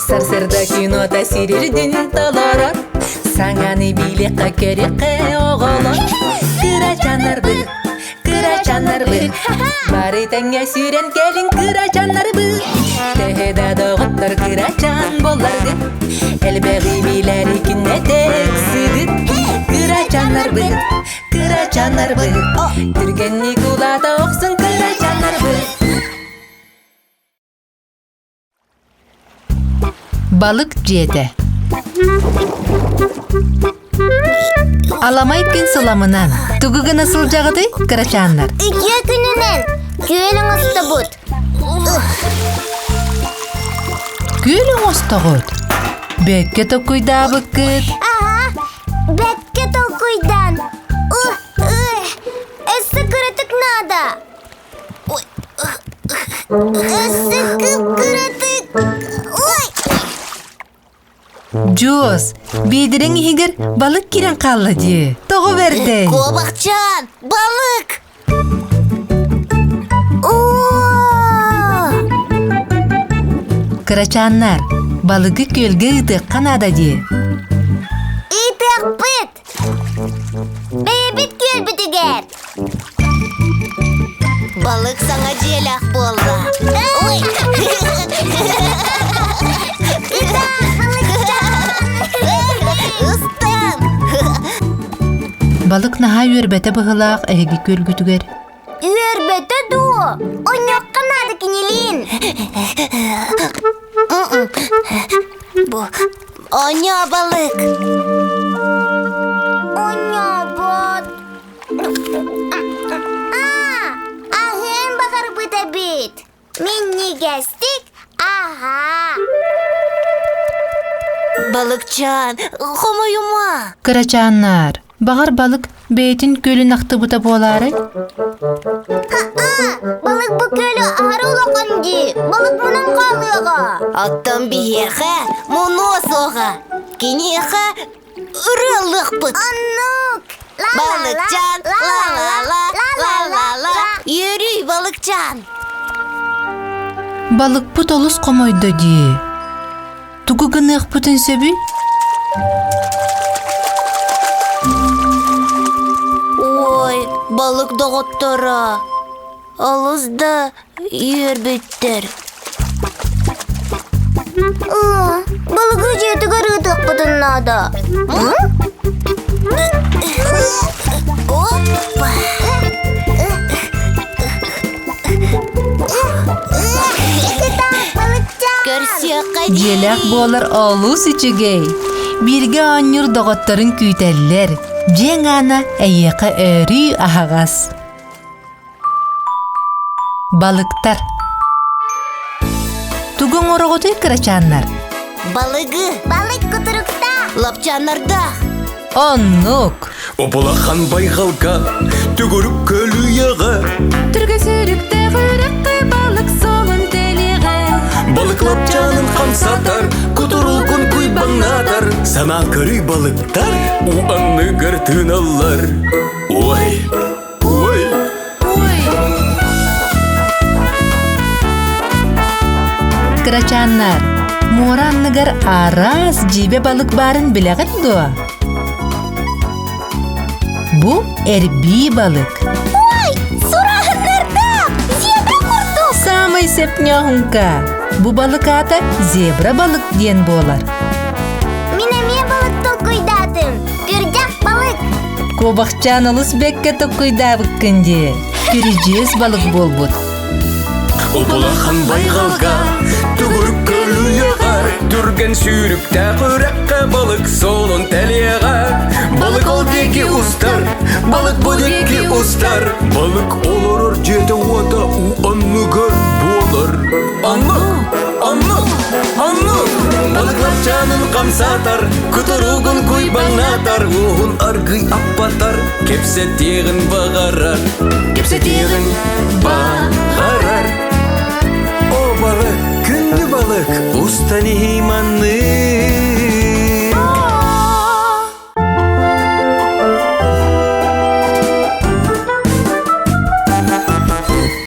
Сарсырда кинота сирирдин толорор Саҥаны билиэххэ көрүөххэ оҕолор Кырачаннарбыт, кырачаннарбыт Бары тэҥҥэ сүүрэн кэлин кырачаннарбыт Төһө да доҕоттор кырачан буолларгыт Элбэҕи билэри күннэтэ ыксыгыт Кырачаннарбыт, кырачаннарбыт Түргэнник улаата охсун кырачаннарбыт Балык дьиэтэ Аламай күн сыламынан тугу гына сылдьаҕытый, кырачааннар? Үтүө күнүнэн күөл оҥостобут. Күөл оҥостоҕут? Бэккэ токуйдаабыккыт. Аһа, бэккэ толкуйдаан. Өссө кыратык наада. Өссө кып-кыратык. Ой! Дьуос, биэдэрэҥ иһигэр балык киирэн хаалла дии. Тоҕо бэрдэй? Куобахчаан, балык! Оо! Кырачааннар, балыгы күөлгэ ыытыахха наада дии. Ыытыахпыт! Бэйэбит күөлбүтүгэр! Балык саҥа дьиэлээх буолла. Ой! Ыстан! Балык наһаа үөрбэтэ быһыылаах эһиги күөлгүтүгэр. Үөрбэтэ дуо? Онньуохха наада кинилиин. Бу оонньоо балык. Онньообот. Аа, аһыан баҕарбыт эбит. Минньигэстик аһаа. Балыкчаан, хомойума. Кырачааннаар, баҕар балык бэйэтин күөлүн ахтыбыта буолаарай? Ха-а! Балык бу күөлү аһары улахан дии. Балык мунан хаалыаҕа. Оттон биһиэхэ мунуо суоҕа. Киниэхэ ырыалыахпыт. Оннук! Балыкчаан, ла-ла-ла, ла-ла-ла, үөрүй балыкчаан. Балыкпыт олус хомойдо дии. Тугу гыныахпытын сөбүй? Ой, балык доҕотторо, олус да үөрбүттэр. Балыгы дьиэтигэр ыытыахпытын наада. Опа! Дьиэлээх буолар олус үчүгэй. Бииргэ оонньуур доҕотторун күүтэллэр. Дьиэҥ аана эйиэхэ өрүү аһаҕас. Балыктар. Тугу оҥороҕутуй кырачааннар? Балыгы. Балык кутуруктаах. Лапчааннардаах. Оннук. Обулахан байҕалга төгүрүк көлүйэҕэ Түргэ сүрүктээх үрэххэ балык суолун тэлиэҕэ Балык лапчаанын хамсатар, кутуругун куйбаҥнатар Санаан көрүй балыктар уу анныгар тыыналлар Ой, ой, Ой! Кырачааннар, муора анныгар араас дьиибэ балык баарын билэҕит дуо? Бу эрбии балык. Ой, сурааһыннардаах! Зебра курдук! Саамай сөпньоһуҥка. Бу балык аата зебра балык диэн буолар. Мин эмиэ балык толкуйдаатым. Күрдьэх балык. Куобахчаан олус бэккэ токкуйдаабыккын дии. Күрүдьүөс балык буолбут. Улахан байҕалга төгүрүк көлүйэҕэр Түргэн сүүрүктээх үрэххэ балык суолун тэлиэҕэ Балык ол диэки устар, балык бу диэки устар Балык олорор дьиэтэ-уота уу анныгар буолар Аннык, аннык, аннык Балык лапчаанын хамсатар, кутуругун куйбаҥнатар Уоһун аргый аппатар, кэпсэтиэҕин баҕарар Кэпсэтиэҕин баҕарар О балык, күндү балык, устан иһий маннык.